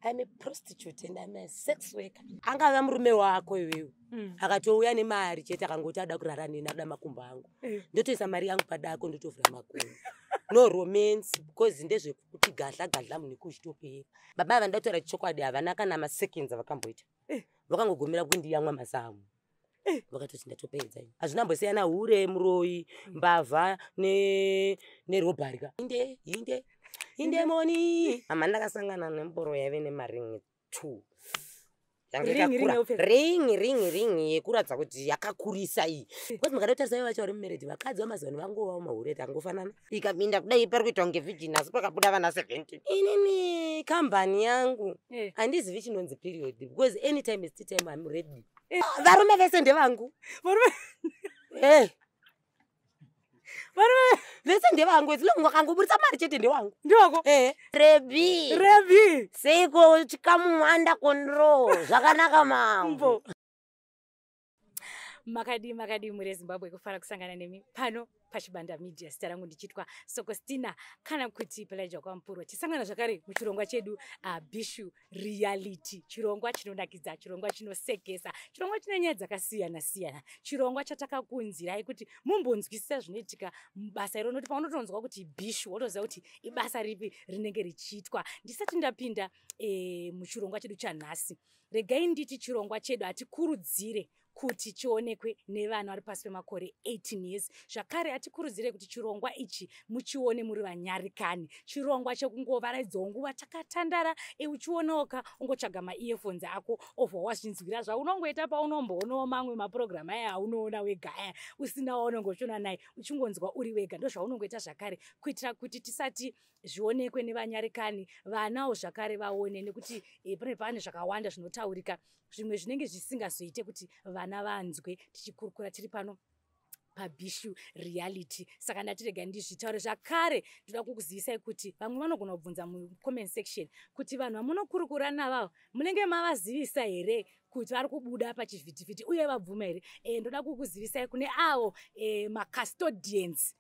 I'm a prostitute and I'm a sex worker. Angava murume wako iwewe. Akatouya nemari chete, akangoti ada kurara neni, ada makumbo angu. Ndotoisa mari yangu padako, ndotovhura makumbo. No romance, because ndezvekuti gadla gadla munhu kuchitopera. Baba ava, ndataura chokwadi, havana kana maseconds avakamboita. Vakangogumira kundiyamwa mazamu. Vakatoti ndatopedza ini. Hazvina mbosiyana hure, muroyi, mbavha nerobhari ka. Inde, inde, inde moni. Mama, ndakasangana nemboro yaive nemaringi 2. Yanga Ring, ring yakakura. yeupfeka. Ring, ring, ring yekuratidza kuti yakakurisa iyi. Because mukada kutarisa ivo vacho vari mumarriage, vakadzi vamazuva ano vangovawo mahure, tangofanana. Ikapinda kudai pari kuita kunge virgin, asi pakabuda vana 17. Inini kambani yangu handizivi chinonzi period, because anytime is tea time, I'm ready. Ah, varume vese ndevangu. Varume Eh, varume vese ndevangu, as long wakangoburitsa mari chete, ndewangu. Ndiwako. Eh. Rebi. Rebi. Seiko chikamu under control zvakanaka, mambo. Mbo. Makadi, makadi muri Zimbabwe? Kufara kusangana nemi pano paChibanda Media. Zita rangu ndichitwa Sokostina kana kuti Pelaja Kwampurwa. Tisangana zvakare muchirongwa chedu Bishu Reality, chirongwa chinonakidza, chirongwa chinosekesa, chirongwa chine nyaya dzakasiyana siyana, chirongwa chatakakunzirai kuti mumbonzwisisa zvinoitika mubasa iro, nokuti paunotonzwa kuti Bishu wotoziva kuti ibasa ripi rinenge richiitwa. Ndisati ndapinda muchirongwa chedu chanhasi, regai nditi chirongwa chedu hatikurudzire kuti chionekwe nevana vari pasi pemakore 18 years. Zvakare hatikurudzire kuti chirongwa ichi muchione muri vanyarikani. Chirongwa chekungovaraidzawo nguva takatandara, uchionawoka ungotsvaga maearphones ako, obva wazvinzwira zvaunongoita paunomboonawo mamwe mapurogiramu aya aunoona wega aya, usina waunonge uchiona naye, uchingonzwa uri wega, ndozvaunongoita zvakare, kuitira kuti tisati zvionekwe nevanyarikani, vanawo zvakare vaone, nekuti pane pane zvakawanda zvinotaurika, zvimwe zvinenge zvisingazoite kuti vana vanzwe tichikurukura tiri pano paBishu Reality. Saka ndatirega ndizvitaure zvakare. Ndoda kukuzivisai kuti vamwe vanogona kubvunza mucomment section kuti vanhu vamunokurukura navavo munenge mavazivisa here kuti vari kubuda pachivhitivhiti, uye vabvuma here? Ndoda kukuzivisai kune avo macustodians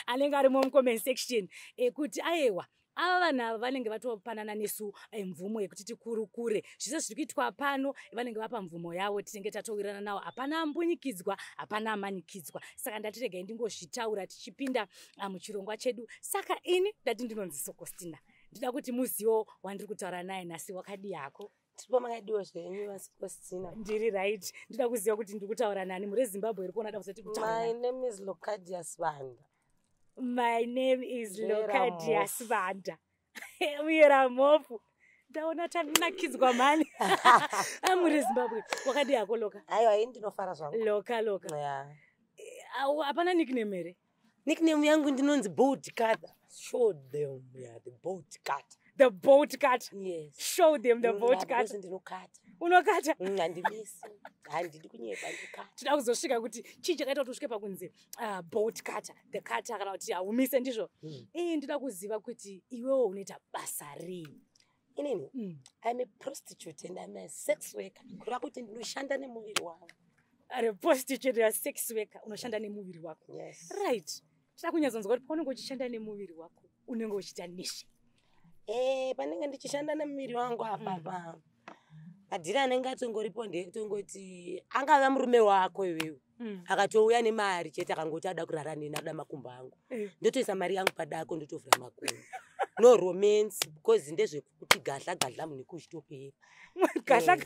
anenge arimo mucomment section kuti aiwa, ava vanhu ava vanenge vatopanana nesu mvumo yekuti tikurukure zvise zviri kuitwa pano. Vanenge vapa mvumo yavo, tinenge tatowirirana navo, hapana ambunyikidzwa, hapana amanikidzwa. Saka ndatiregai ndingozvitaura tichipinda muchirongwa chedu. Saka ini ndati ndinonzi Sokostina. Ndida kuti muzivo wandiri kutaura naye nhasi. Wakadii hako? Tiripo, makadiwo zvenyu, vaSokostina? Ndiri right. Ndida kuziva kuti ndiri kutaura nani muri Zimbabwe iri kuona da kuzoti kutaura My nani. name is Locadius Banda. My name is Vera Locadius Mhofu. Banda uye Mhofu. Ndaona tanakidzwa mhani. Amuri Zimbabwe, wakadii hako, Loka? Aiwa, ini ndinofara zvangu. Loka, Loka. Yeah. Au, hapana nickname here? Nickname yangu ndinonzi Boat Cutter. Show them, yeah, the boat cutter. The boat cutter. Yes. Show them the boat Because cutter. ndinokata. Unokata? Handimisi, handidi kunyepa, ndinokata. Tida kuzosvika kuti chii chakaita kuti usvike pakunzi boat cutter, the cutter, kana kuti haumise, ndizvo? Mm. Ii, ndida kuziva kuti iwewo unoita basa rei? Inini I'm a prostitute and I'm a sex worker, kureva kuti ndinoshanda nemuviri wangu. Ari prostitute ya sex worker, unoshanda nemuviri wako? Yes. Right, tida kunyatsonzwa kuti paunenge uchishanda nemuviri wako unenge uchiita nezve Panenge ndichishanda nemuviri wangu apapa, madhiri anenge atongoripo ndekutongoti angava murume wako iwewe, akatouya nemari chete, akangoti ada kurara neni, ada makumbo angu, ndotoisa mari yangu padako, ndotovhura makumbo. No romance, because ndezvekuti gadla gadla munhu kuchitopera. Gadla.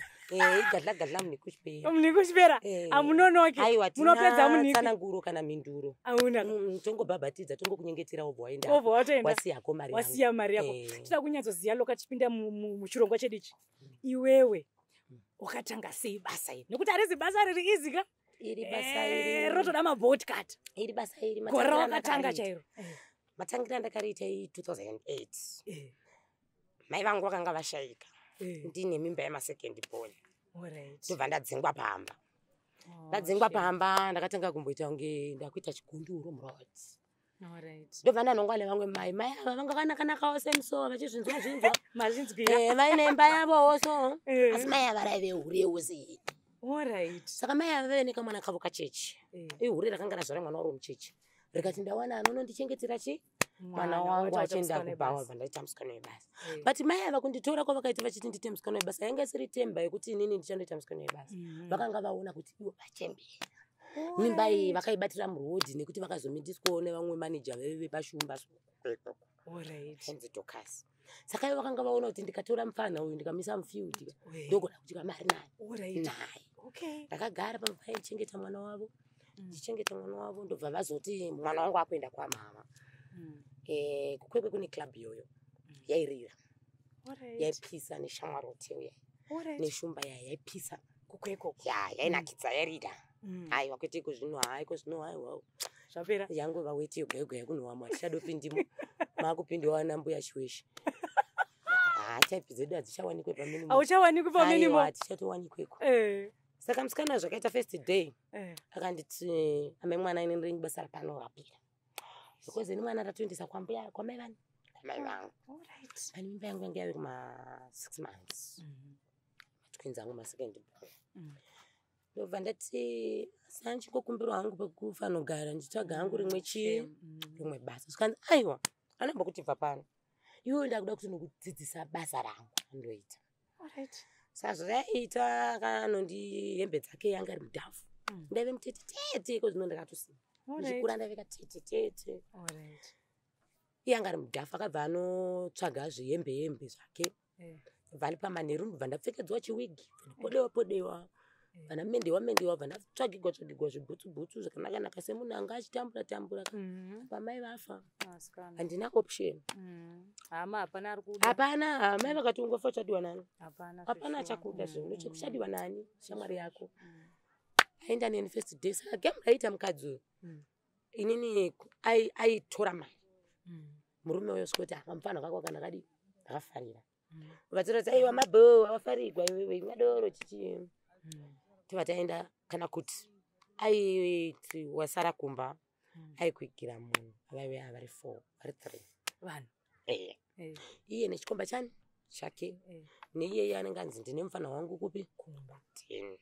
Gadla gadla munhu kuchipera. Munhu kuchipera. Hamunonoki? Aiwa. Munopedza munhiki? Tsananguro kana mhinduro. Hauna. Tongobhabhatidza, tongokunyengetera, wobva waenda. Wobva watoenda. Wasiyako mari yangu. Wasiya mari yako. Tida kunyatsoziva, Loka, tichipinda muchirongwa chedu ichi, iwewe wakatanga sei basa iri, nekuti harizi basa riri easy ka. Iri basa iri Rotoda maboat cut. Iri basa iri Gore matangiro wakatanga andakariita- chairo? Matangiro andakariita i 2008. Mai vangu vakanga vashayika ndine mimba yemasecond born. Ndobva ndadzingwa pamba. Oh, Ndadzingwa shame. pamba, ndakatanga kumboita kunge ndakuita chigunduro muroad. Ndobva ndanongwa nevamwe mai. Mai ava vanga vakanakanakawo semuso, vachizvinzwa zvinzwa. Mazvinzwira. Vaine imba yavowo so, asi mai ava raive hurewo sei. Saka mai ava vaive nekamwana kavo kachechi. Ihure rakanga razvara mwana waro muchechi, rikati ndawana anonondichengetera chi Mwana wangu achienda kubhawa, bva ndaita musikana webasa. But mai ava kunditora kwavakaita vachiti ndiite musikana webasa, yanga isiri temba yekuti inini ndichandoita musikana webasa. Vakanga vaona kuti ivo vachembera, mimba iyi vakaibatira murodhi, nekuti vakazomitiswawo nevamwe maneja vaive vepashumba hanzi Dokasi. Saka ivo vakanga vaona kuti ndikatora mufana uyu, ndikamisa mufield, ndogona kudya mari naye naye. Ndakagara pamba paichengeta mwana wavo, ndichengeta mwana wavo, ndobva vazoti mwana wangu akuenda kwamama. KuKwekwe kune club iyoyo yairira, yaipisa, neShamwari Hotel yai neshumba yai yaipisa. KuKwekwe. Ya, yainakidza, yairira. Aiwa, kwete iko zvino, haiko zvino, aiwa. Zvapera. Yangova weti yoga yoga yekunowamo, hatichadopindimo, makupindiwa ana mbuya Chiweshi. Ha, type dzedu hadzichawanikwe paminimum. Hauchawanikwi paminimum. Aiwa, hatichatowanikweiko. Saka musikana zvakaita first day, akanditi, "Amai mwana, ini renyu basa rapano rapera, because ini mwana ratoendesa kwambuya, kwamai vani, kwamai vangu." Pani mimba yangu yange yave kuma 6 months, matwins angu, masecond born. Ndobva ndati sanchingokumbirwa hangu pekufanogara, ndichitsvaga hangu rimwe chii, rimwe basa. Zvikanzi, "Aiwa, anomba kuti bva pano iwewe, ndakuda kuti nokudzidzisa basa rangu andoita." Saka zvaiita, akanondi hembe dzake, yanga iri mudhafu. Ndaive mutete tete, iko zvino ndakatosimba, ndichikura ndaive katete tete. Iye anga ari mudhafu, akabva anotsvaga zvihembe hembe zvake, bva andipa manheru, ndobva ndapfekedzwa chiwigi, podewa podewa, bva ndamendewa mendewa, bva ndatsvagigwa tsvagigwa zvibhutsu bhutsu zvakanakanaka, semunhu anga achitambura tambura. Pamai vafa, handina option. Hama hapana ari kuda. Hapana. Mai vakati, "Ungofa, uchadiwa nani?" Hapana. Hapana achakuda. Zvinhu chekuchadiwa nani? Shamwari yako aenda neni first day. Saka game raiita mukadzi uyu, inini aitora mari. Murume uyo svikoti akamufana kako kana kadii, ndakafarira. Vatora, aiwa, mabho awafarigwa iwewe, imwadoro chichi. Tobva taenda, kana kuti aiti wasara kumba, aikuigira munhu. Vaive vari four, vari three. Vanhu. Ehe. Iye nechikomba chani chake, neiyeye anenge anzi, "Ndine mufana wangu kupi?" Kumba. 10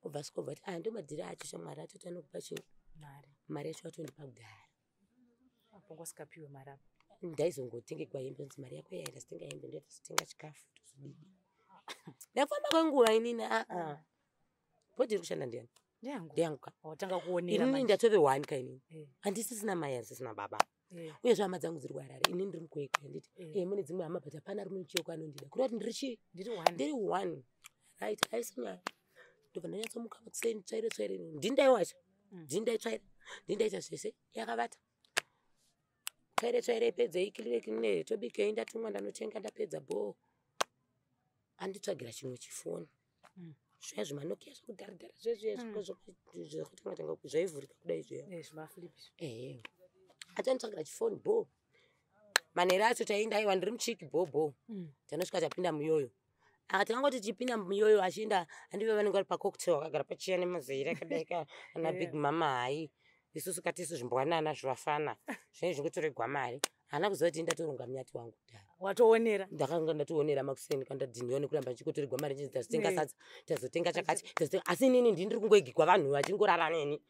obva svikobva ti, "Aya ndo madhiri acho, shamwari, atoti anokupa chii?" Mari. Mari yacho atondipa kudhara. Apo ngosikapiwe mari apo. Ndaizongotengegwa hembe, nzi mari yako yaenda, sitenga hembe, ndoita sitenga chikafu, tozodidi. Ndakufamba kwenguva inini, aa, bhodhi iri kushanda ndiani? Ndeyangu. Ndeyangu ka. Watanga kuonera Inini manje. ndatove one ka inini. Handisisina mai, handisisina baba. Uyezve hama dzangu dziri kuHarare, inini ndiri muKwekwe, handiti? Mune dzimwe hama, but hapana rimwe cheko anondida, kureva kuti ndiri chii? Ndiri one. Ndiri one, right? Haisi nyaya. Ndobva ndanyatsomuka makuseni, tsvaire tsvaire, ndindaiwacha, ndindaitsvaira, ndindaita zvese, yakavata. Tsvaire tsvaire, pedzei, clean clean, tobikei, ndatumwa, ndanotenga, ndapedza bhoo, anditsvagira chimwe chifoni. Zviya zvimaNokia zvekudharadhara zvezviya, zvakatanga tanga zvaivhurika kudai zviya. Zvimaflip. Ehe, achanditsvagira chifoni bho. Manheru acho taenda, aiwa, ndiri muchiki bho bho. Tanosvika, tapinda muyoyo, akati angoti tichipinda muyoyo, achienda, handive vanenge vari pacocktail, akagara pachiya nemazairi akadai ka ana big mama. Hai, isusu katisu zvimbwanana zvivafana zvinenge zvingotoregwa mari. Haana kuziva kuti ndatoronga munyati wangu kudhara. Watoonera. Ndakanga ndatoonera makuseni, kandadhinhiwa nekuramba ndichikotoregwa mari, ndichinzi tazotenga sadza, tazotenga chakati, tazotenga, asi inini ndini ndiri kungoigigwa, vanhu vachingorara neni.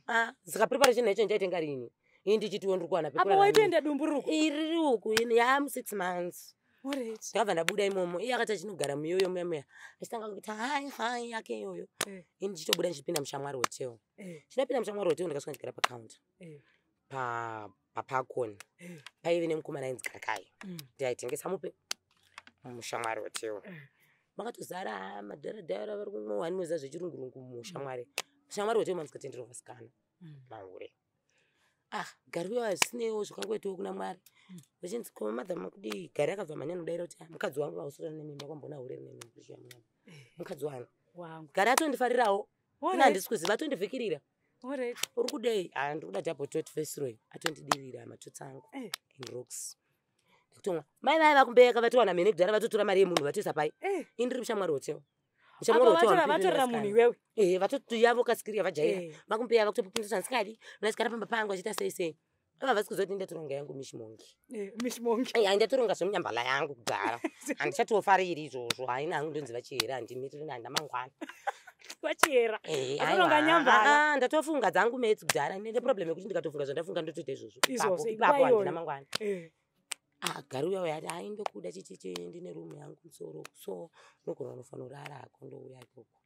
Ah, saka preparation yacho ndichaitenga rini, ini ndichitiwo ndiri kuwana Apo pekurara? waitoenda dumbu ruku. Iri uku yamu 6 months. Ndakabva ndabuda imomo. Iye akati achinogara muyoyo muya muya, achitanga kuita hai hai yake iyoyo. Ini ndichitobuda, ndichipinda muShamwari Hotel. Chinapinda muShamwari Hotel, ndakasvika ndichigara pacounter. Papakoni paive nemukomana ainzi Garakai. Ndiaitengesa mupe muShamwari Hotel. Makatozara madharadhara vari kumwa wani, moziva zvechirungurungu muShamwari. Shamwari Hotel mandisikatenderwa vasikana, mahure. Ah, gari uyo hazvisineiwo, zvakangoitawo kuna Mwari. Vachinzi, "Ko madhama kudii?" Gari akabva manyana kudaira kuti, "Ah, mukadzi wangu vausora nemimba, kwambona hure rine mimba zviya munyama, mukadzi wani." Wangu. Gari atondifarirawo ina, handisi kuziva, atondivhikirira. "Uri kudei?" "Ah, ndiri kuda double tot Viceroy." Atondidirira matotsi angu in rocks, ndikutomwa. Mai vaya vakumbeka vatowana mhene kudhara, vatotora mari yemunhu, vatoisa pai. Ini ndiri muShamwari Hotel. Apa Mushamwari Hotel vatorera hamupindi. munhu iwewe. Ehe, vatotuyavo kasikiriya vajaira. Vakumbeya vakutopupindisa, "Ndisingadi, unasigara pamba pangu," achiita sei sei. Ava vasi kuziva kuti ndatoronga yangu mishimongi. Mishimongi. Ai, ndatoronga zvemunyambala yangu kudhara, handichatofariri izvozvo. Haina hangu, ndonzi vachihera, handimiriri, handina mangwana. Wachiyera. Atononga nyambala. Ndatofunga dzangu metsi kudhara. Ndine problem yekuti ndikatofunga zvandafunga ndotoita izvozvo. Izvozvo, Ipapo nguva handina iyoyo. mangwana. Gari uya uya ati hai, ndokuda chichichi, ndine rumu yangu musoro, so unogona unofanira urara hako, ndouya ikoko.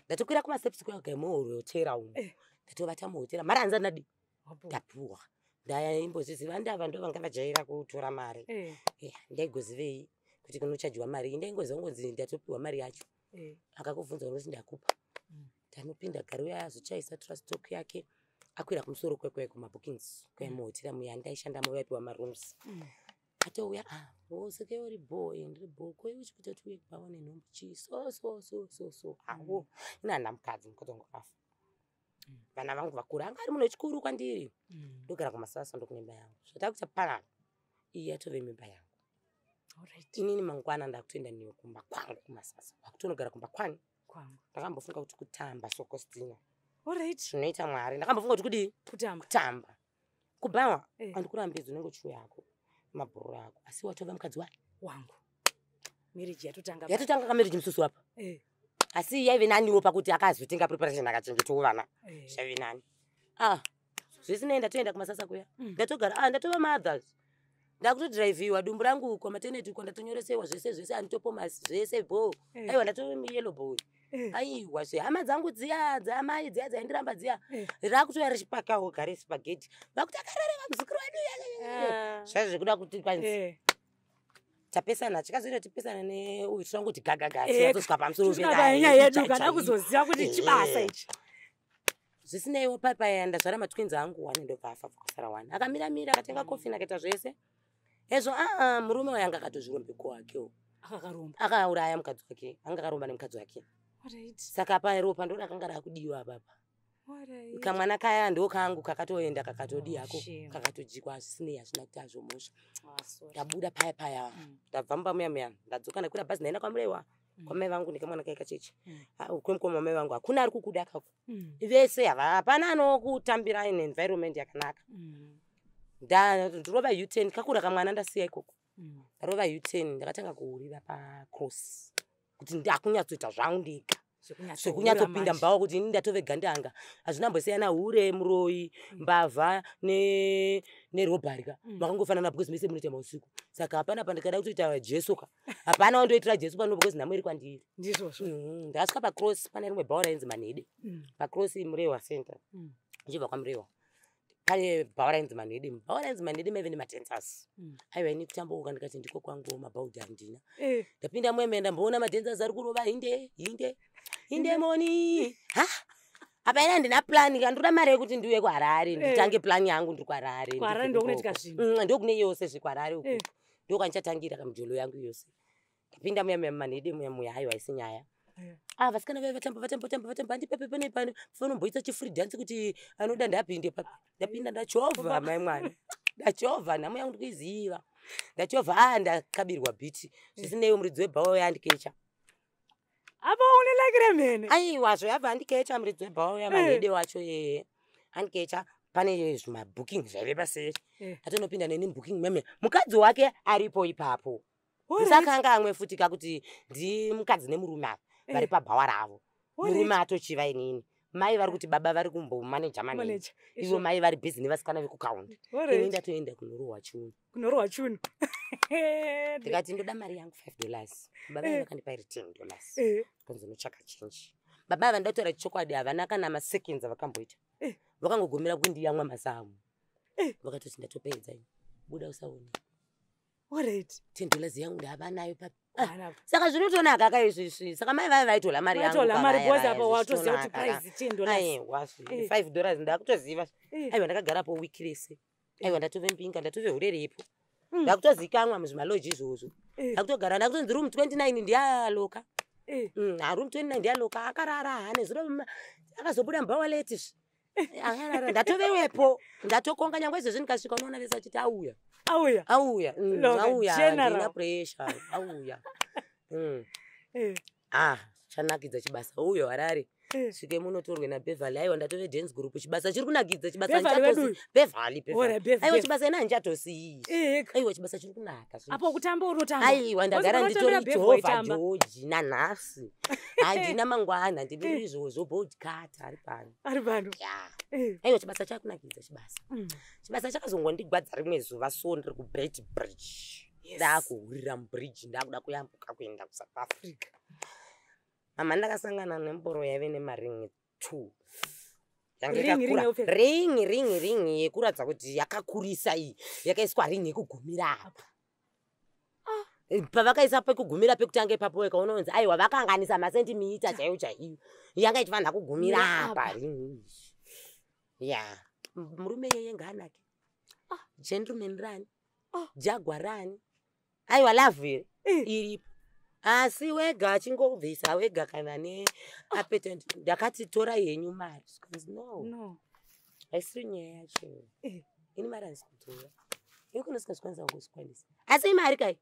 Ndatokwira kumasteps kuya kugai muhotera umu. Ndatovata muhotera, mari hanzi andadi. Wapo. Ndapuwa, ndaimbozviziva, ndava ndo vanga vajaira kutora mari. Ndaigozivei kuti kunochajiwa mari? Ndaingoziva ngonzi ndatopiwa mari yacho. Akakubvunza unoti ndakupa. Ndanopinda, gari uya azochaisa trust talk yake, akwira kumusoro kwekwe kumabookings kwemuhotera muya ndaishandamo, vaipiwa marooms. Atouya, ah, woseke uri bo, ndiri bo, koi uchikuita kuti uye kubhawa nenhombi chii, so so so so so awo ina handina mukadzi, mukadzi wangu akafa, vana vangu vakura, anga ari munhu wechikuru kwandiri. Ndogara kumasasa, ndokune imba yangu, zvatakuita panapa iyi yatove mimba yangu. Inini mangwana ndakutoenda newe kumba kwangu kumasasa, wakutonogara kumba kwani. Kwangu. Ndakambofunga kuti kutamba, Sokostina. Zvinoita Mwari, ndakambofunga kuti kudii? Kutamba. Kutamba kubhawa. Andikurambidzi, unenge uchiuya yako mabhururu ako, asi watova mukadzi wani? Wangu. Marriage yatotanga. Yatotanga kamarriage mususu apa. Asi yaive naniwo pakuti akazotenga preparation, akachengetawo vana. Zvaive nani. Ah, zvisinei ndatoenda kumasasa kuya. Ndatogara, ah, ndatova mothers, ndakutodhiraivhiwa dumbu rangu kwamaternity uko, ndatonyoresewa zvese zvese, anditopomasi zvese bo. Aiwa, ndatove yellow boy. Aiwa zve, hama dzangu dziya dzamai dziya dzaindiramba dziya, rakutoya richipakawo gare spaghetti, vakuti akarareva muzukuru wedu. Zvai zvekuda kuti kwanzi tapesana, chikazoita tipesana neuyu, tinongoti gagaga, tinatosvika pamusoro. Tusvika panyaya yedu, kana kuzoziva kuti chibasa ichi. Zvisineiwo papaya ndazvara matwins angu, one ndobva afa, kwasara one, akamira-mira, akatenga kofini, akaita zvese ezvo. Aa, murume wayo anga akatozvirombeko wakewo. Akakaromba. Akauraya mukadzi wake, anga akaromba nemukadzi wake. Saka paropa ndo rakanga rakudiwa apapa. Kamwana kaya ndo kangu, kakatoenda, kakatodi hako. Shame. Kakatodyikwa. Zvisinei hazvina kuti azvomhosva. Ah, sorry. Ndabuda paya paya, ndabva mumba muya muya, ndadzoka, ndakwira bhazi, ndaenda kwaMurewa, kwamai vangu nekamwana kai kacheche. Ah, kwemukoma wamai vangu hakuna ari kukuda kako. Vese hapana anokutambira in environment yakanaka. Ndirova U10, kakura kamwana, ndasiya ikoko. Ndarova U10, ndakatanga kuhurira pacross kuti ndakunyatsoita zvangu ndega. Zvekunyatsopinda mubhawa kuti ini ndatove gandanga, hazvinambosiyana hure, muroyi, mbavha nerobhari ka. Makangofanana because mese munoita mausiku, saka hapana pandikada kutoita jesu ka, hapana wandoitira jesu pano because nhamo iri kwandiri. Ndizvozvo. Ndakasvika pacross, pane rimwe bhawa rainzi Manhede. Pacross Murewa center, ndichibva kwaMurewa, pane bhawa rainzi Manhede. Bhawa rainzi Manhede maive nemadancers. Aiwa, ini kutambuka, ndikati ndiko kwangu, mabhaudhi handina. Ndapinda mweme, ndamboona madancers ari kurova hinde hinde hinde moni. Ha, apa ina handina plani ka, ndoda mari yekuti ndiuye kuHarare, nditange plani yangu ndiri kuHarare. KuHarare ndibve ndokunoitika ikoko. zvinhu. Ndokune yose zvekuHarare uku. Ndokwandichatangira kamujolo yangu yose. Ndapinda muya muya mumanhede muya muya, aiwa, isi nyaya. Ah, vasikana vaya vatamba, vatamba, vatamba, vatamba, handipepe pane pano fanomboita chifree dance kuti anoda ndapinde papi. Ndapinda, ndachovha mai mwana, ndachovha, nhamo yangu ndikuiziva, ndachovha. Ah, ndakabirwa bhiti. Zvisinei muridzi webhawa yandikecha. Apa une laki remhene. Aiwa, zvoyabva andikecha muridzi webhawa yamanhede wacho yeye, andikecha pane zvimabooking zvaive paseri. Atonopinda neni mubooking meme, mukadzi wake aripo ipapo. Musakanga amwe futi kakuti ndi mukadzi nemurume ava vari pabhawa ravo. Murume atochiva inini, mai vari kuti baba vari kumbomaneja maneja. Manager. Ivo mai vari bhizi nevasikana vekukaunti, ini ndatoenda kunorohwa chiuno. Kunorohwa chunu. Ndikati ndoda mari yangu $5, baba vakandipa iri $10. Kunzi unotsvaka chenji. Baba ava, ndataura chokwadi, havana kana maseconds avakamboita. Vakangogumira kundiyamwa mazamu. Vakatoti ndatopedza ini, buda usaone. $10 yangu ndava nayo papi. Ah, Hapana. saka zvinotonaka ka izvizvi, saka mai vaya vaitola mari yangu. Vatola mari kavaya because vaya, apa watoziva kuti zvichitonaka ka. price $10. Aiwa, $5 ndakutoziva. Aiwa, ndakagarapo wiki rese. Aiwa, ndatove mbinga, ndatove hure repo. Ndakutozikanwa muzvimaloji izvozvo. Ndakutogara, ndakutonzi room 29 ndiyaloka. Room 29 ndiyaloka, akarara hane zuro, akazobuda mubhawa late zve, akarara. Ndatovewepo, ndatokonga. Nyangwe izvezvi ndikasvika unoona vese vachiti auya. Auya. Auya. Loka, Auya. general. Handina pressure, auya. Ah, chanakidza chibasa uyo Harare. Svike munotorwe naBeverly. Aiwa, ndatove dance group. Chibasa chiri kunakidza, chibasa. Beverly Handichatosi- wedu? Beverly. Ora, Beverly. Bev, Aiwa, Bev. chibasa ina handichatosiyi. Aiwa, chibasa chiri kunaka zvinhu. Apo kutamba unotamba? Aiwa, ndagara Because nditori unotambira Bev Jehovha waitamba. George nanhasi. Handina mangwana, ndidiri izvozvo. Bodkata ari pano. Ari pano. Ya. Aiwa, chibasa chakunakidza chibasa. Chibasa chakazongondigwadza rimwe zuva, so ndiri kuBeit Bridge. Ndakuhurira mubridge, ndakuda kuyambuka kuenda kuSouth Africa. Mama, ndakasangana nemboro yaive nemaringi two. Yange Ring, ring yakakura. yeupfeka. Ring, ring, ring yekuratidza kuti yakakurisa iyi. Yakaiswa ring yekugumira apa. Pavakaisa pekugumira pekutanga ipapo weka unonzi aiwa, vakanganisa masendimita chaiyo chaiyo. Yanga ichifanira kugumira Mira apa apa. ring iyi. Ya, murume yeye ngaanake, gentleman rani, jagwa rani. Aiwa, love here iripo, asi wega achingobvisa wega kana neapetent. Ndakati, "Tora henyu mari." Zvikanzi, "No." No. Haisiri nyaya yacho. Ini mari handisi kutora. Ini kuno singazvikwanisa kungozvikwanisa, asi imari kai.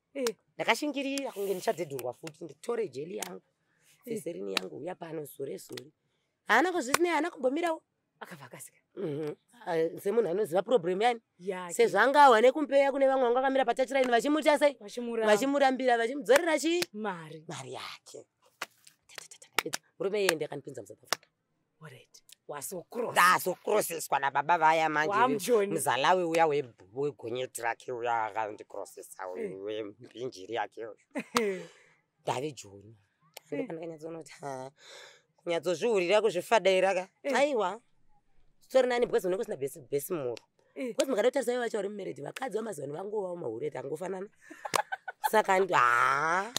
Ndakashingirira kunge ndichadhedhurwa futi. Nditore jeli yangu, seserini yangu, uya pano zore zore. Haana kuzvisinei, haana kumbomirawo. Akabva akasika. Ah, semunhu anoziva problem yani Yake. sezvo angawa nekumpeya kune vamwe vanga vakamira patachiraini vachimuita sei? Vachimuramba. Vachimurambira, vachimudzorera chii? Mari. Mari yake. Tatatata, murume iyeye ndiakanipinza muSouth Africa. Alright. Wasocross. Ndazokroseswa nababa vaya manje. Wamjoni. Muzalawe uya wegonyeti rake uya akandikrosesa, wembinjiri yake uyu. Ndave Joni. Ndopandakanyatsoona kuti ha, kunyatsozvihurira, kuzvifadaira ka. Aiwa, zitori nani, because unenge usina bhesi muro. Because mukada kutarisa ivo vacho vari mumarriage, vakadzi vamazuva ano vangovawo mahure, tangofanana. Saka ha,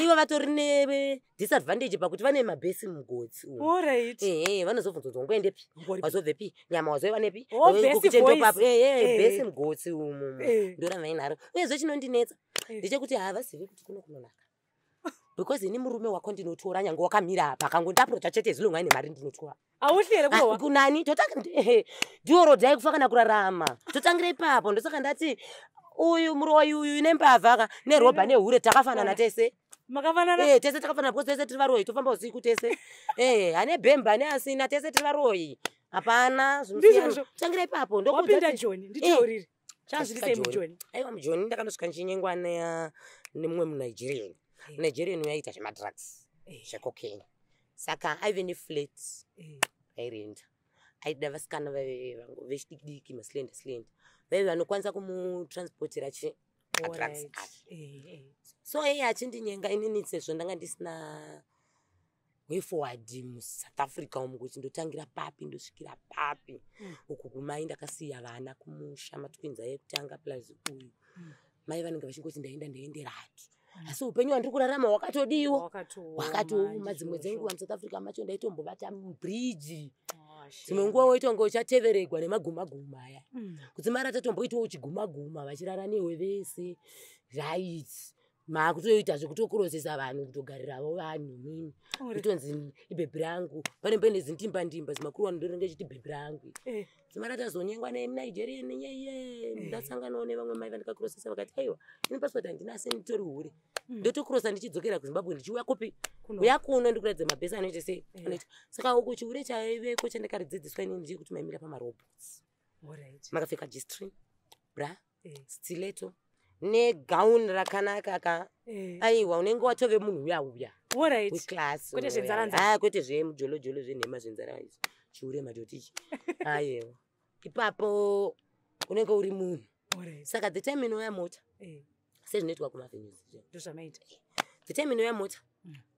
ivo vatori nedisadvantage pakuti vane mabhesi mugotsi umu. Ehe, vanozobvunza kuti wangoendepi, wazobvepi, nyama wazoiwanepi. Oh, bhesi voice. Bhesi mugotsi umu. Ndoramba inharo. Uyezve chinondinetsa ndechekuti havazivi kuti kuno kunonaka, because ini murume wako ndinotora nyange wakamira apa, akangondiapproacha chete, zilonga aine mari, ndinotora. Auhli here Ah, kurohwa? Kunani? Totanga ndiwo rodhai kufa kana kurarama. Totangira ipapo. Ndosaka ndati uyu muroyi uyu nembavha ka nerobha nehure takafanana tese. Makafanana. Eh, tese takafanana, because tese tiri varoyi, tofamba usiku tese. Eh, ane bhemba ane asina, tese tiri varoyi, hapana zvinosiyana. Ndizvozvo. Tangira ipapo ndokuudza Wapinda kuti Joni, nditaurire. Chazviri sei Tasvika Joni. muJoni? Aiwa, muJoni ndakandosvika ndichinyengwa nemumwe muNigerian. Nigerian uyu aiita zvemadrugs, zvecocaine, saka aive neflat airenda. Aida vasikana vaive vechidiki, maslender slender, vaive vanokwanisa kumutransportera chi madrugs ake. So iye achindinyenga inini, sezvo ndanga ndisina way forward muSouth Africa umu, kuti ndotangira papi, ndosvikira papi. Uku kumai ndakasiya vana kumusha, matwins ekutanga plus uyu. Mai vanenge vachingoti ndaenda ndaenderatu, asi upenyu hwandiri kurarama hwakatodiwa, hwakatooma. Dzimwe dzenguva muSouth Africa macho ndaitombovata mubridge. Dzimwe nguva woitonge uchateveregwa nemagumaguma aya. Kudzimara tatomboitawo uchigumaguma vachirara newe vese, right? Maakutoita zvekutokurosesa vanhu, kutogariravo vanhu mimi, kutonzi ibhebhi rangu. Pane paine zindimba ndimba zimakuru ndorenge chiti bhebhi rangu. Dzimara tazonyengwa nemuNigerian yeye, ndasanganawo nevamwe mai vandikakurosesa, vakati, "Aiwa, ini pasipoti handina, asi nditori hure. Ndotokurosa ndichidzokera kuZimbabwe, ndichiuya kupi, uya kuno, ndikuratidza mabhesi anoita sei, anoita." Saka uku chihure chaiveko chandakaridzidziswa inini ndechekuti maimira pamarobots, makapfeka G-string, bra, stiletto negauni rakanaka ka. Aiwa, unenge watove munhu uya uya weclass. Kwete zvenzara-nzara. Ah, kwete zvemujolojolo, zvenhema, zvenzara izvi, chihure matotichi. Aiwa, ipapo unenge uri munhu. Saka the time inouya mota, sezvinoitwa kumavenues, Ndozvamaita. the time inouya mota,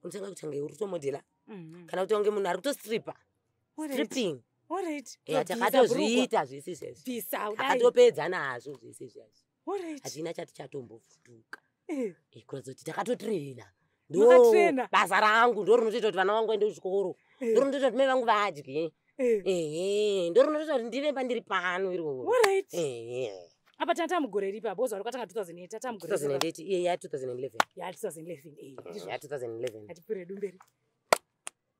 unotanga kutange uri kutomodhela kana kuti unge munhu ari kutostripa, stripping. Ya, takatozviita zvese izvezvi. Bvisa kudai. Takatopedza nazvo zvese izvezvi. Hachina chati chatombovhunduka. Kuratidza kuti takatotrena. Ndo Makatrena. basa rangu, ndo rinotoita kuti vana vangu vaende kuchikoro, ndo rinotoita kuti mai vangu vadye. Ehe, ndo rinotoita kuti ndive pandiri pano iroro. Ehe. Apa tanga tamugore ripi apo? Ozwa kwatanga 2008, tatamugore. 2008, iye ya 2011. Ya 2011, ndizvo. Ya 2011. Hatipfuure dumberi.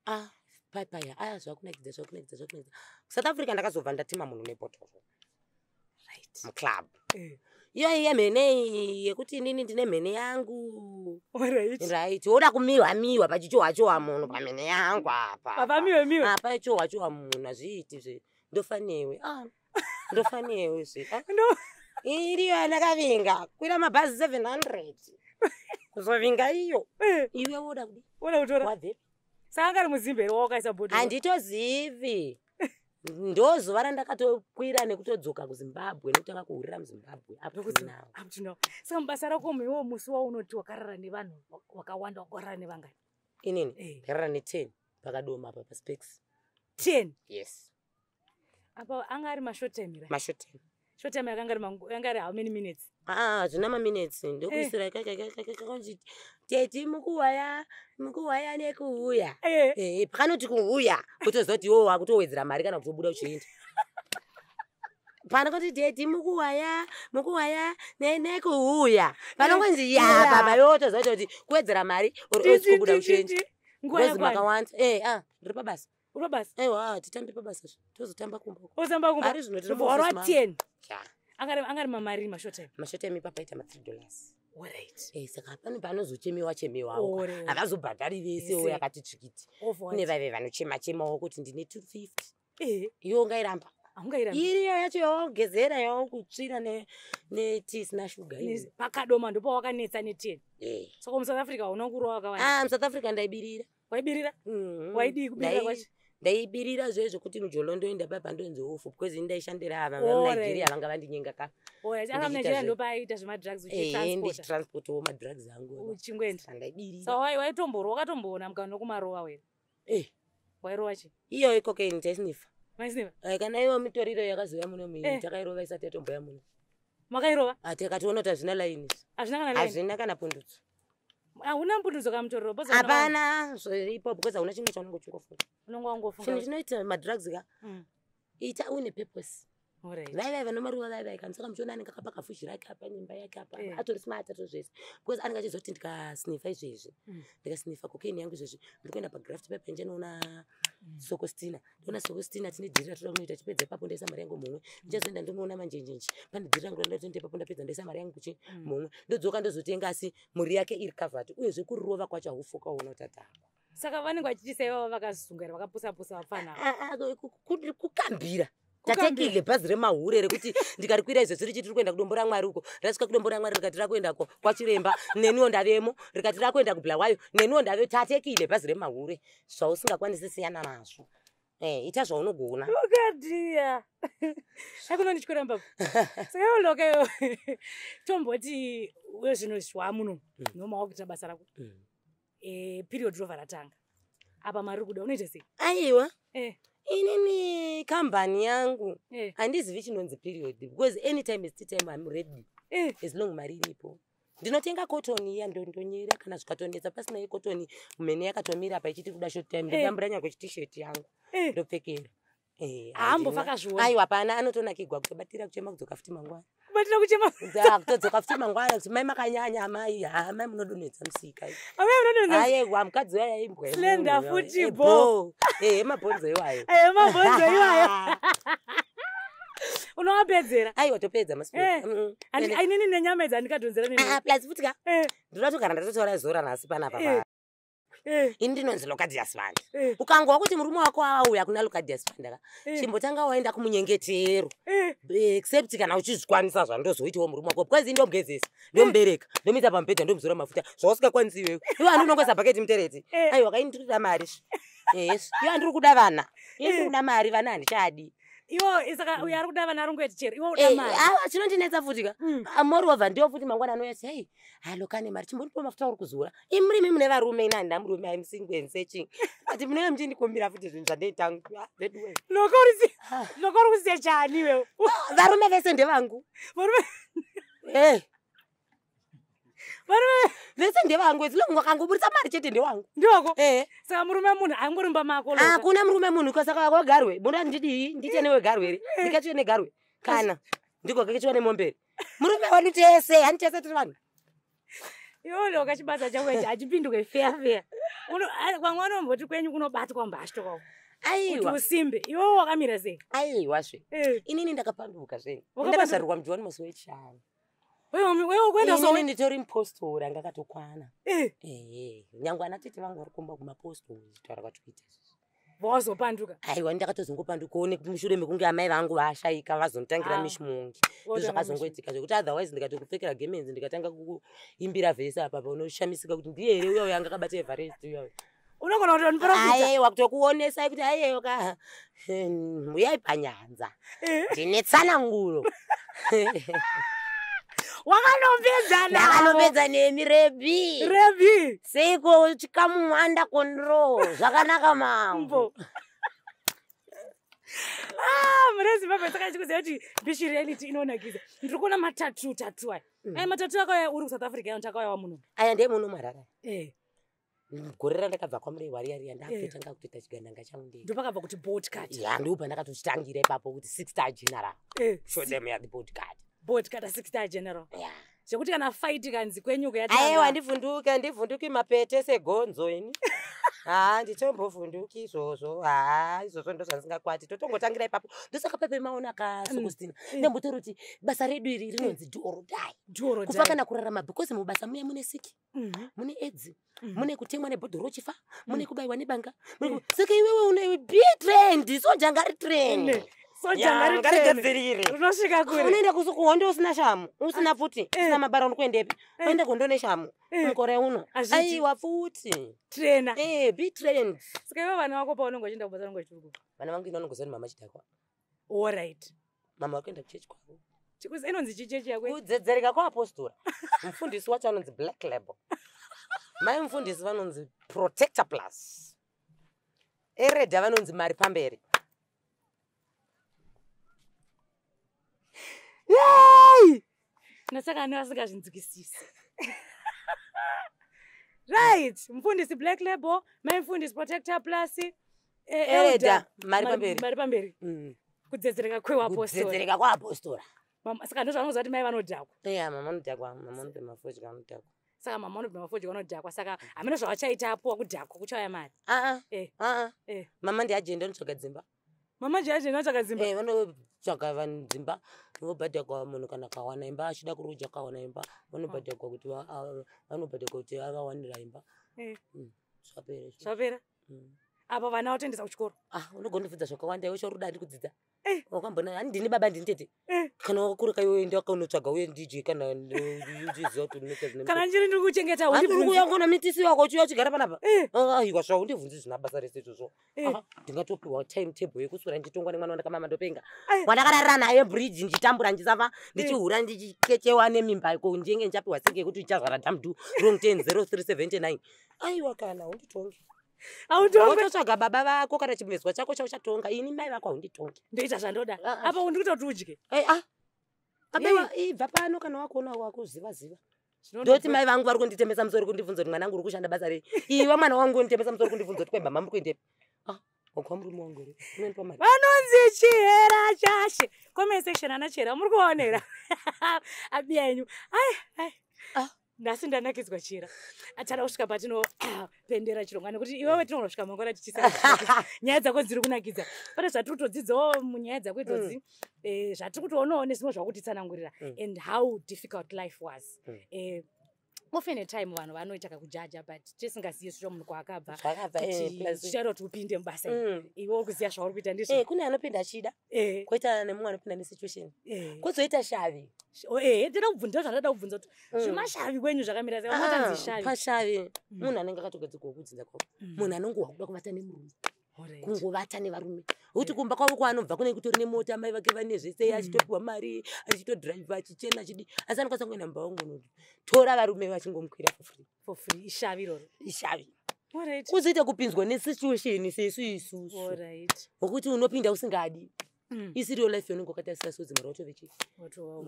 Ah, paipaya aya, zvakunakidza, zvakunakidza, zvakunakidza. South Africa ndakazobva ndatima munhu nebhotoro muclub. Iyo iye mhene iyi yekuti inini ndine mhene yangu. Alright. Right, woda kumiwa miwa pachichohwa-chohwa munhu pamene yangu apa. Pamiwe miwe. Apa chohwa-chohwa munhu hazviiti zve. Ndofanewe. Ah. Ndofanewe zve. Ah. No. Iriyo yandakavinga kwira mabhazi 700 kuzovinga iyo. Iwe woda kudi? Woda kutora. Wabvepi? Saka anga ari muzimbe here wawakaisa bhodhoro? Handitozivi. Ndozuva randakatokwira nekutodzoka kuZimbabwe nekutanga kuhurira muZimbabwe up to now. Up to now. Saka mubasa rako iwewe musi waunoti wakarara nevanhu wakawanda, wakarara nevangani? Inini Eh. ndakarara ne10 pakadoma apa paspex. 10? Yes. Apa anga ari mashort time here? Mashort time. Short time yakanga iri yanga iri how many minutes? Ah, zvina maminutes ndokuisira kakakanzi teti mukuwaya mukuwaya nekuuya. Pakanoti kuuya kutoziva kuti iwewe wakutowedzera mari kana kutobuda uchienda. Panokoti teti mukuwaya mukuwaya nekuuya. Panongonzi ya baba iwewe wotoziva kuti kuwedzera mari or else kubuda uchienda. Nguva Because yakwana. makawanda. Ndiri pabasa. Uri pabasa? Aiwa, titambe pabasa zve. Tozotamba kumba uko. Ozamba kumba. Ari zvino tiri Ndobva warova muoffice mangu. 10. Ya. Anga ari mamari mashort time. Mashort time ipapo aita ma $3. Alright. Saka pane panozochemewa chemewawo. Alright. Havazobhadhari vese Vese. yakati tsvikiti. Over what? Kune vaive vanochema chemawo kuti ndine 250. Eh. Iwe ungairamba. Haungairamba. Iriyo yacho yawagezera yawakutsvira netii isina shuga iyo. Pakadoma ndopawakanetsa ne10. Eh. Saka muSouth Africa hauna kurova wakawanda. Ah, muSouth Africa ndaibirira. Waibirira? Mhm. Waidii kubirira kwacho? Ndaibirira zvezvo kuti mujolo ndoenda baba ndonzi ofu because ini ndaishandira ava Alright. vamuNigeria vanga vandinyenga ka. Alright, anga Ndichiita muNigeria zve- ndopaaita zvemadrugs uchitransporta. Ndichitransportawo madrugs angu. Uchingoenda. Saka ndaibirira. Saka waitomborowa, wakatomboona mukana wekumarova wena. Wairova chi? Iyo cocaine taisnifa. Maisnifa? Kana iyo mitoriro yakazouya muno muini Eh. takairova isati yatomboya muno. Makairova? Ah, takatoona kuti hazvina laini. Hazvina kana line. Hazvina kana pundutso. Hauna pundutso kana mutoriro. Because Hapana zviripo because hauna chimwe chaunenge uchingofunga. Unonge wangofunga. Chinhu chinoita madrugs ka ita une purpose. Alright. Vai vai vanomaruva vai vai kana saka muchiona anenge akapaka fuji rake apa nyimba yake apa Eh. atori smart atori zvese because anenge achizoti ndikasnifa izvezvi ndikasnifa cocaine yangu izvezvi ndiri kuenda pagraft pepa ndichanoona Sokostina, ndoona Sokostina tine dhiri ratoda kunoita, chipedza ipapo ndoisa mari yangu mumwe, ndichazoenda ndonoona manjenjenji pane dhiri rangu randoda ipapo, ndapedza ndoisa mari yangu kuchi mumwe, ndodzoka ndozotenga, asi mhuri yake iri covered. Uyezve kurova kwacho haufuka uona kuti adhakwa. Saka vanenge vachichisa ivavo vakasunga here, vakapusa-pusa vapfana ava? Kukambira. Kukambira. Tatekile bhazi remahure rekuti ndikarikwira izvezvi richiti tiri kuenda kudombo ramwari uko, rasvika kudombo ramwari rikati rakuenda kwachiremba, neniwo ndavemo, rikati rakuenda kubulawayo, neniwo ndave. Tatekile bhazi remahure. Zvausingakwanisi siyana nazvo. Ita zvaunogona. Ukadhiya aikunondityora mbabvu. Saka iwe loka iwe tomboti wezvino zvamuno noma wakuita basa rako, period rovha ratanga apa, mari iri kuda, unoita sei? Aiwa, Eh, inini kambani yangu handizivi chinonzi period because anytime is tea time, I'm ready as long mari iripo. Ndinotenga kotoni iya ndonyera, kana zvikatonetsa pasina yekotoni mhene yakatomira apa ichiti kuda short time, ndodambura nyangwe chitisheti yangu ndopfekera. Haambofa akazviona. Aiwa, pana anotonakigwa kutobatira kuchema kudzoka futi mangwana. Kubatira kuchema. Kutodzoka futi mangwana kuti mai makanyanya, amai, ha mai munodonhedza musika. Amai munodonhedza. Aiwa, mukadzi uya yaimbwa. Slender futi bo. Ehe, mabhonzo iwayo. Ayo mabhonzo iwayo unovapedzera. Aiwa, topedza Eh. Ainini nenyama idzi handikadhonzera nini. Plus futi ka ndinoda togara ndatotaura zora nhasi panapa. Ini ndinonzi Locadius Vanda. Ukangowa kuti murume wako auya kuna Locadius Vanda ka, chimbotanga waenda kumunyengetero, except kana uchizvikwanisa zvandozoitawo murume wako, because ini ndomugezesa, ndomubereka, ndomuisa pamubhedha, ndomuzora mafuta, zvausingakwanisi iwewe. Iwe handi unongoisa bhaketi mutereti. Aiwa kaini ndiri kuda mari yes, iwe handiri kuda vana, ini ndiri kuda mari, vana handichadi. Iwo saka uyo ari kuda vana ari chero iwo uda mari. Awa, chinondinetsa futi ka, moreover ndiyo futi mangwana anouya ati, hei halo, kane mari, chimbondipa mafuta uri kuzora. Imurimi mune varume, ini handina murume, I'm single and searching, but munenge muchindikumbira futi zvinhu zvandoita veduwe. Loko uri kusechani iwewe? Varume vese ndevangu. Varume. Eh, Varume vese ndevangu, as long wakangoburitsa mari chete ndewangu. Ndiwako. Eh. Saka murume munhu angorumba mako, Loka. Hakuna murume munhu kasaka wagarwe munoda ndidii, ndiite newe garwe here, ndikachiwe negarwe kana ndigokachiwa nemomberi, murume wedu tese hani tese tiri vanhu. Iwe Loka, chibasa chako ichi hachipindukwe feya feya. Vamwe vanomboti kwenyu kunobatwa mbashto kwako kuti Aiwa. usimbe, iwewe wakamira sei? Aiwa zve, Eh. inini ndakapanduka zvenyu. Wakapanduka? Ndakazvarirwa muJohn musi wechishanu. Wewe kuenda Inini sowe. nditori mupostori anga akatokwana. Eh, Ehe, nyangwe ana tete vangu vari kumba kumapostori taura kwatikuita izvozvo. Wazopanduka. Aiwa, ndakatozongopandukawo mushure mekunge amai vangu vashaika, vazonditangira Ah. mishmongi. Wotanga Ndozvakazongoitika zvekuti otherwise ndikatokupfekera gemenzi, ndikatanga kuimbira vhesi apa, unoshamisika kuti ndiye here uya uyo anga akabata Everest uya uyo. Unogona kutondiprofita. Aiwa, kutokuonesai kuti aiwa ka, uyai panyanza, ndine tsananguro. Wakanopedza navo. Ndakanopedza nemi rebi. Rebi. Seiko chikamu under control zvakanaka mambo. Mbo. Ah, mune Zimbabwe, saka chikuziva kuti Bishu Reality inonakidza. Ndiri kuona matatu tatu aya. Aya matatu akauya uri kuSouth Africa, aya takauya muno. Aya ndemuno marara. Eh, Gore randakabva kwaMurehwa riya riya, ndakutotanga kutoita chigandanga changu ndega. Ndopakabva kuti boat cut. Ya, ndipo pandakatochitangira ipapo kuti six star general. Eh, Show them ya the bodyguard. Boat cut, six star general. Ya. Zvekuti kana fight kanzi kwenyuko Aiwa, ndivhunduke, ndivhunduki mapete segonzo ini. Ha, nditombovhunduki izvozvo. Ha, izvozvo ndo zvandingakwati. Totongotangira ipapo. Ndosaka pepe maona kaSokostina ndambotaura kuti basa redu iri rinonzi do or die. Doro. Kufa kana kurarama, because mubasa muya mune siki, mune edzi, mune kutemwa nebhodhoro uchifa, mune kubayiwa nebanga, saka iwewe une be trained, soja ngari trained. Soja ngarigadzirire. Unosvika kure. Unoenda kuhondo usina shamu, usina pfuti, usina mabara, uri kuendepi? Unoenda kuhondo neshamu mukore uno? Hazviti. Aiwa, pfuti. Trainer. Eh, be trained. Saka iwe vana vako paunenge uchienda kubasa unenge uchiri kupi? Vana vangu inongoziva ni mama chidhakwa. All right. Mama vakuenda kuchechi kwavo. Chikuzi inonzi chichechi yako? Kudzedzereka kwaapostora. Mufundisi wacho anonzi Black Label, mai mufundisi vanonzi Protector Plus, eredha vanonzi Mari Pamberi. Yay! Nasaka ane vasingazvinzwisisi. Right, mufundisi Black Label, mai mufundisi Protector Plus, Elder, Mari Pamberi. Mari Pamberi. Kudzedzereka kwewapostori. Kudzedzereka kwaapostora. Saka ndozvanoziva kuti mai vanodhakwa. Ya, mama anodhakwa, mama anobhema fodya, anodhakwa. Saka mama vanobhema fodya, vanodhakwa. Saka hamene zvavachaita apuwa kudhakwa kuchauya mari. Aa. Aa. Mama ndiajenda, anotsvaga dzimba. Mama jaje vanotsvaga dzimba. Eh, vanotsvaga vanhu dzimba, vobhadhagwa. Munhu kana kawana imba achida kuroja, kawana imba, vanobhadhagwa kuti vanobhadhagwa kuti avawanira imba. Zvapera izvo. Zvapera. Apa vana vatoendesa kuchikoro. Ah, unogondibvunza zvakawanda iwe, chauruda handi kudzidza. Wakambona hani ndini baba, ndini tete. Kana wakureka iwe, enda kaunotsvaga uye ndidye kana uchiziva kuti unoita zvine Kana ndiri ndiri kuchengeta. Handi uri undibvunze. kuuya ngona mitisi wako uchiuya uchigara panapa. Aiwa, zvaundibvunzi zvina basa rese izvozvo. Aha, ndingatopiwa time table yekuswera ndichitongwa nemwana wandakamama? Ndopenga. Wandakararira naye bridge, ndichitambura, ndichisafa, ndichihura, ndichikechewa nemimba iko, ndinge ndichapiwa siki yekuti ichazvara damdu wrong 10 0379. Aiwa, kana haunditongi. Hautongwe. Wototsvaga baba vako kana chimezwa chako chauchatonga. Ini mai vako haunditongi. Ndoita zvandoda. Ah, ah. Apa undikuita kuti udye. Ei, ah, abewa, ibva pano kana wakuona wakuziva ziva. Ndoti mai vangu vari kunditemesa musoro kundibvunza kuti mwanangu uri kushanda basa rei. Iwe mwana wangu unditemesa musoro kundibvunza kuti kwemba muri kuendepi. Ah, wakwa murume wangu here unondipa mari? Vanonzi Chihera Chashe, comment section ana Chihera muri kuonera abiya yenyu. Ai ai. Ah. Nhasi ndanakidzwa, Chihera. Atada kusvika patinopendera chirongwa nekuti iwewe tinogona kusvika mangwana tichisa. Nyaya dzako dziri kunakidza. Pane zvatiri kutodzidzawo munyaya dzako idzodzi, zvatiri kutoonawo nezvimwe zvakutitsanangurira and how difficult life was. Often a time vanhu vanoita kakujaja, but tisingazivi zvisho munhu kwaakabva. Zvakabva, Kuti zvichaita kuti upinde mubasa iri. Iwe uri kuziva zvauri kuita ndizvo. Eh, kune anopinda achida, koita nemumwe anopinda nesituation, kwozoita shavi. Ndinoda kubvunza zvandada kubvunza kuti zvemashavi kwenyu zvakamira sei? Vanotanzi shavi. Pashavi munhu anenge akatogadzirwa kudzinza kwavo, munhu anongohwa kuda kuvata nemurume, kungovata nevarume, nokuti kumba kwavo kwaanobva kunenge kutori nemota, mai vake vane zvese, achitopiwa mari, achitodhiraivha, achichena, achidi, asi anokwanisa kuenda mumba wangonotora varume vachingomukwira for free. For free, ishavi iroro. Ishavi. Alright. Kuzoita kupinzwa nesituation sesu isusu, Alright. wokuti unopinda usingadi, isiriyo life yaunenge wakatarisa, sodzimara watove chii?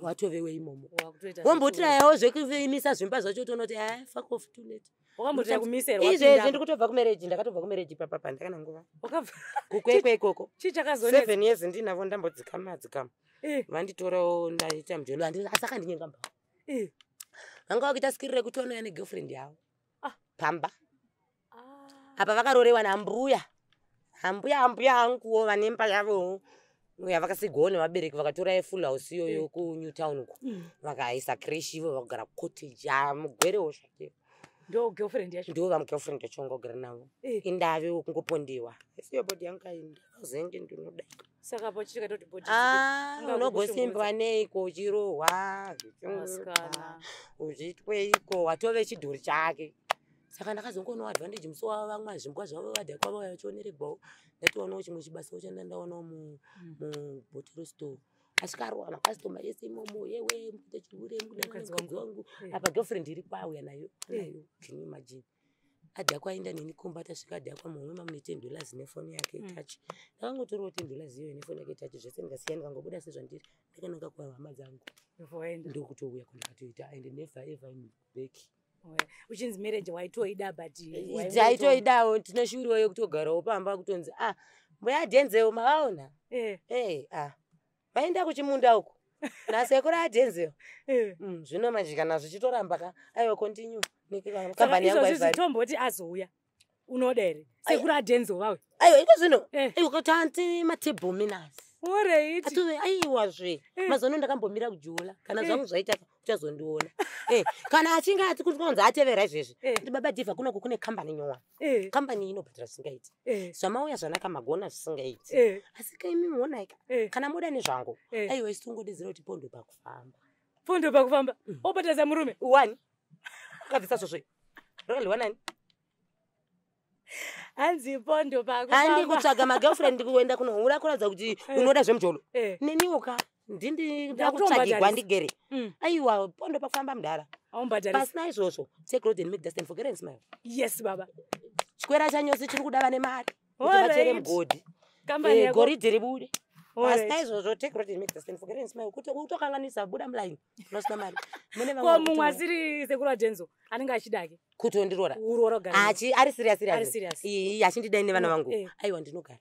Watove imomo. Wakutoita. Wombotiraiwo zvekuimisa zvimba zvacho, toona kuti a fuck off, too late. Wakambotira kumisa here? Izvezvi Wapinda? ndiri kutobva kumarriage, ndakatobva kumarriage papapa ndakana nguva Wakabva kuKwekwe ikoko. Chii chakazonetsa? 7 years ndinavo, ndambodzikama dzikama. Vanditorawo, ndaita mujolo, asi akandinyenga mbao. Vanga vakuita skiri rekuti vanouya negirlfriend yavo pamba. Apa vakarorewa nambuya, ambuya, ambuya anguwo vane imba yavowo. Yavakasigwawo nevabereki, vakatora full house iyoyo kuNew Town uko, vakaisa creche, ivo vakugara cottage. Mugwerewo zvake. Ndo girlfriend yacho? Ndo vamugirlfriend yacho ngogara navo. Indave wokungopondewa, isiyo body yangu kainda azenge ndinoda. Saka pachikatoti body Ah, anga unogosimbwa neiko uchirohwa? Asikana. Uchiitweiko? Watove chidhori chake. Saka ndakazongonawo advantage musi wavo, vamwe zvimbwa zvavo vadhakwa vauya vachioneregwawo. Ndatoonawo chimwe chibasawo chandandaonawo mubhotoro store. Asvika makastoma ese imomo, yewe mukuita chihure. Mukadzi wangu. Mukadzi wangu. Apa girlfriend iri kwauya nayo nayo. Can you imagine? Adhakwa, aenda neni kumba. Tasvika adhakwa, mumwe mamune $10 nefoni yake touch. Ndakangotorawo $10 iyoyo nefoni yake touch, zvese ndikasiya, ndikangobuda sezvandiri, ndakananga kuhama dzangu. Waenda. Ndokutouya kwandakatoita, and never ever in back. Uchinzi marriage waitoida, but Taitoidawo, tine yekutogarawo pamba, kutonzi, "Ah, mbuya Dhenzewo mavaona?" "E, ah, vaenda kuchimunda uko nasekuru aDhenzewo." Zvino manje kana zvichitoramba ka, aiwa, continue. Saka Kambani yangu izvozvi haivhari. zvitomboti azouya, unoda here sekuru aDhenzo vawe? Aiwa, iko zvino aiwa, tanti matable manners. Alright. Atove aiwazve. Mazuva ano ndakambomira kujola. Kana zvangu zvaita, uchazondiona. Kana achinge ati kunzi atevera izvezvi, kuti baba Dhivha, kunoko kune kambani nyowani, kambani inobhadhara zvisingaiti. Zvamauya zvanaka, magona zvisingaiti. Asi kaimi muonaika, kana muda nezvangu, aiwa, isi tingodedzera kuti pondo pakufamba. Pondo pakufamba, obhadharisa murume? Wani akabvisa zvozvo rakaliwa nani? Hanzi pondo Handi pakufamba. Kutsvaga magirlfriend, kuenda kunohura, kuratidza kuti unoda zvemujolo. Neniwo ka ndindi Ndakutombhadharisa. ndakutsvagigwa ndigere. Aiwa, pondo pakufamba, mudhara. Aumbhadharisa. Pasina izvozvo, take road and make dust and forget and smile. Yes baba. Chikwera chanyosi chiri kuda vane mari kuti vachere mugodhi. Kambani yako. Goridhe ribude. Pasina izvozvo, take road and make dust and forget and smile. Kuti utokanganisa, buda mulaini unosina mari. Mune vamwe Ko mumwe vakuti- asiri sekuru aDhenzo anenge achidake Kutondirora? Uroora kugara. Achi ari serious? Ari serious. Iyi achindidai nevana vangu? Aiwa, ndinogara.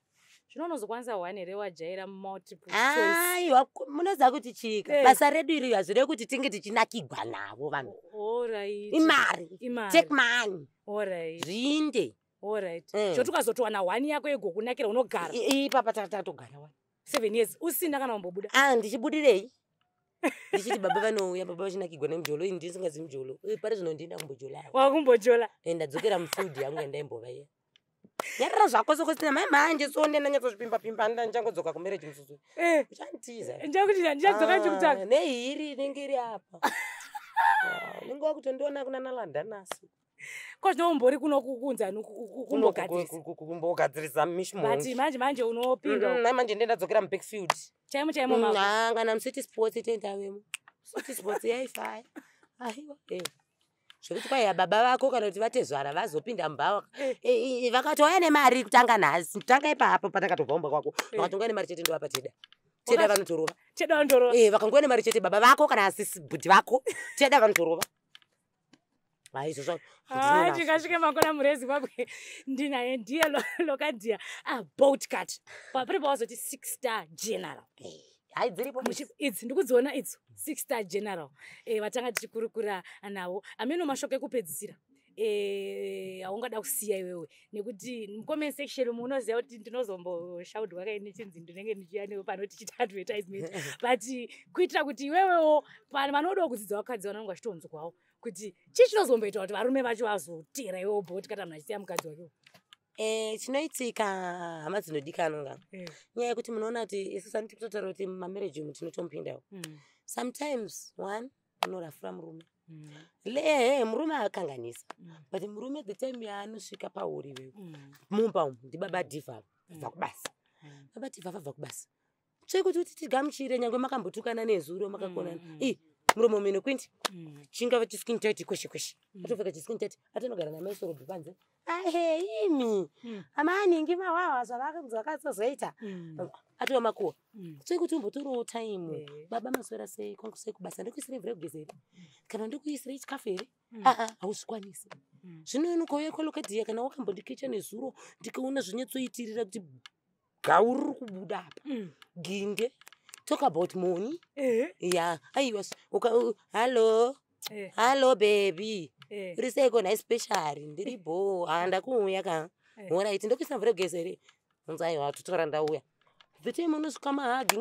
Zvino unozokwanisa one here wajaira multiple choice? Aiwa, munoziva kuti chika basa redu iri hazvirevi kuti tinge tichinakigwa navo vanhu. Alright. Imari. Imari. Take money. Alright. Zvinde. Alright. Choti ukazotowana one yako yegokunakira, unogara? Ipapa tatogara wani. 7 years usina kana kumbobuda? Ah, ndichibudirei ndichiti baba vanouya, baba vachinakigwa nemujolo, ini ndisingazi mujolo. Pari zvino ndinda kumbojolawo. Wakumbojola? Ndadzokera mufield yangu yandaimbova iya. Nyarara zvako, sokosina mai manje, so ndanyatsozvipimba-pimba, ndichangodzoka kumarriage mususu. Uchandiza. Ndichakuti ndichadzoka ndichikutsvaka. Nehiri inenge iri apa. Ah, unenge wakutondiona kuna nalandanasi. Ko zvino umbori kuno kunzani kumbogadzirisa? Kumbogadzirisa But mishmongi. manje manje unopinda. Nai manje ndendadzokera mubackfield. Chaimo chaimo mako. Ah, kana muCity Sports tendavemo. City Sports yaifaya. Aiwa, zvekuti kwaiya baba vako kana kuti vatezvara vazopinda mubhawa, vakatouya nemari kutanga nhasi, tanga ipapo patakatobva kumba kwako, vakatongouya nemari chete, ndovapa teda teda. Vanotorova. Teda vandorova. Vakangouya nemari chete, baba vako kana asisi bhudhi vako, teda vanotorova. Hai, izvozvo Hai, ndinonazvo. Tingasvike makona mure Zimbabwe, ndinaye ndiye Lokadhiya Bolt Cut, pari pawazoti six star general. Hai, dziripo. Idzi ndikudziona idzo, six star general. Vatanga tichikurukura navo ameno mashoko ekupedzisira haungada kusiya iwewe, nekuti mucomment section munoziva kuti ndinozomboshaudwa kai nechinzi ndinenge ndichiya newe pano tichiita advertisement, but kuitira kuti iwewewo vanodawo kudzidza vakadzi vanonge vachitonzwawo kuti chii chinozomboita kuti varume vacho vazotera iwewo Bolt Cut, munhu achisiya mukadzi wake. Chinoitika, hama dzinodikanwa nga, nyaya yekuti munoona kuti isusu aniti kutotaura kuti mumamarriage umu tinotomupindawo. Sometimes one unorafura murume. Lehe murume akanganisa, but murume the time yaanosvika pauri iwewe mumba umu, ndibaba Dhivha vabva kubasa. Baba Dhivha vabva kubasa, tsvekuti kuti tigamuchire nyange makambotukana nezuro, makakonana, i muromo mino kwindi, chingava chiskin tight kweshe kweshe, atopfeka chiskin tight, atonogara namaisorobhi panze. Ahe, imi amaningi mawawa zvavakatsozoita, atova makuwa. Tsvekuti umbotorawo time. "Baba, maswera sei? Kwangu sei kubasa? Ndikuisirei mvura yekugeza here? Kana ndikuisirei chikafu here?" Aa, hauzvikwanisi. Zvino inokauya kwalokadhiya, kana wakambondikecha nezuro, ndikaona zvinyatsoitirira kuti gau riri kubuda apa, ginde, talk about money. Ya, aiwa, "Hallo." "Hallo baby." "Uri seiko nhai special?" "Ndiri bo, handakuuya ka." "Alright, ndokuisa mvura yekugeza here?" Unzi, "Aiwa, totora, ndauya." The time unosvika mahagi,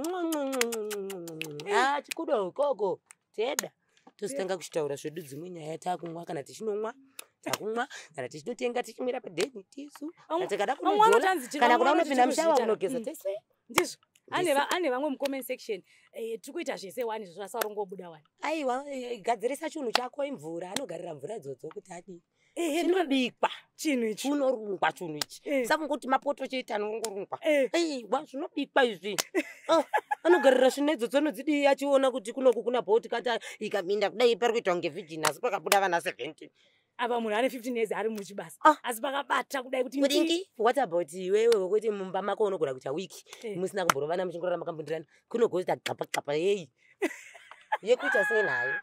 ha, chikudo ikoko teda, tozotanga kuchitaura zvedu dzimwe nyaya, takumwa kana tichinomwa, takumwa kana tichinotenga, tichimwira padheni tisu. Kana tikada Vamwe kunodzora vanotanzi kana vamwe kuda vanoti unopinda mushawa, tirikuzviita. unogeza tese. Ndizvo, ane vamwe mucomment section, tiri kuita zvese wani, zvasarungobuda wani. Aiwa, gadzirisa chinhu chako, imvura, anogarira mvura idzodzo kuti adii, chinobikwa. Chinhu ichi. Chinorungwa chinhu ichi. Sakungoti mapoto chete anongorungwa. Aiwa, zvinobikwa izvi. Ah, anogarira svina idzodzo, anodzidii, achiona kuti kunoku kuna bhoti kati ikapinda kudai pari kuitwa kunge virgin, asi pakabuda vana 17. Apa munhu ane 15 years ari muchibasa, asi pakabata kudai kuti kuti ngi. What about iwewe wekuti mumba mako unogona kuita wiki musina kumborovana, muchingorara makambundirana, kunogoita gapa gapa yei yekuita sei nayo?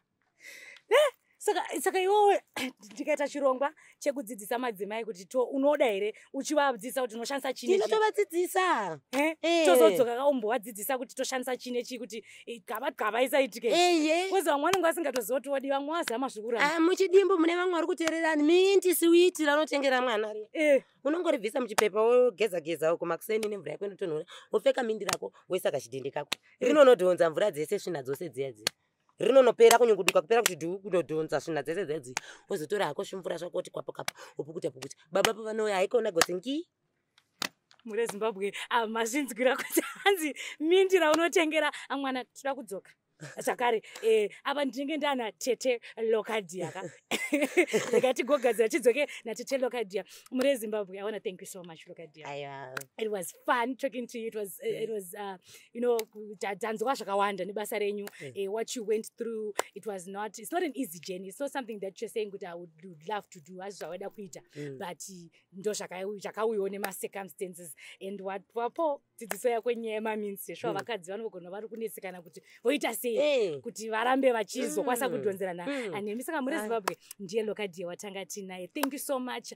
Saka iwowe, ndikaita chirongwa chekudzidzisa madzimai kuti to unoda here, uchivadzidzisa kuti unoshandisa chii nechii? Tinotovadzidzisa. Eh? Tozodzoka kaumbovadzidzisa kuti toshandisa chii nechii kuti gaba gaba isaitike. Kuzi vamwe vanenge vasingatoziva kuti wodi, vamwe vazama zvekuramba. Ah, muchidimbu, mune vamwe vari kuteererani, minti siwiti ranotengera mwana riya, unongoribvisa muchipepa, wogeza geza uko makuseni nemvura yako inotonhora, wopfeka mindi rako, woisa kachidhende kako, rinonodhonza mvura dzese, svina dzose dziya dziya, rinonopera kunyunguduka, kupera kuti dhuu, kunodhonza svina dzese dziya dziya, wozotora hako svimvura zvako, woti kwapo kapo, wopukuta pukuta, baba pavanouya haikona gotsi ngi. Mure Zimbabwe, ah, mazvinzwira kuti hanzi mindi raunotengera mwana. Toda kudzoka zvakare, apa ndinenge ndana Tete Locadia ka, rega tigogadzira tidzoke naTete Locadia. Mure Zimbabwe, I want to thank you so much, Locadia. Aiwa. It was fun talking to you. It was tanzwa zvakawanda nebasa renyu, what you went through. It was not it's not an easy journey. It's not something that you're saying kuti I would love to do, asi zvawada kuita, but ndo zvakauyawo nemacircumstances and wapo dzidziso yako nyaya yemamints yeshuwa. Vakadzi vanogona vari kunetsekana kuti voita sei kuti varambe vachizokwanisa kudhonzerana nemi. Saka muri Zimbabwe, ndiye Locadia watanga tinaye. Thank you so much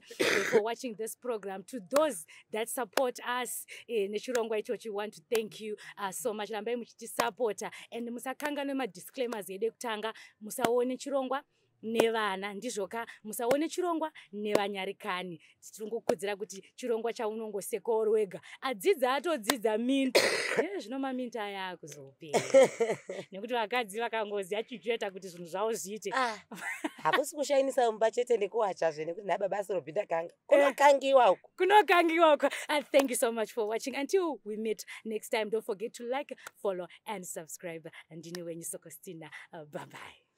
for watching this program. To those that support us nechirongwa ichochi, want to thank you so much. Rambai muchitisapota and musakanganwe madisclaimers edu ekutanga: musaone chirongwa nevana, ndizvoka, musaone chirongwa nevanyarikani. Tiringokudzira kuti chirongwa chaunongosekawo wega, adzidza atodzidza minti. Zvino maminti aya akuzopera nekuti vakadzi vakangoziva chichoita kuti zvinhu zvavo zviite. Ah, hakusi kushainisa mumba chete nekuwachazve, nekuti nhai baba asorobhinda kanga kunokangiwa uko. Kunokangiwa uko. Thank you so much for watching. Until we meet next time, don't forget to like, follow and subscribe. Ndini wenyu Sokostina. Bye bye.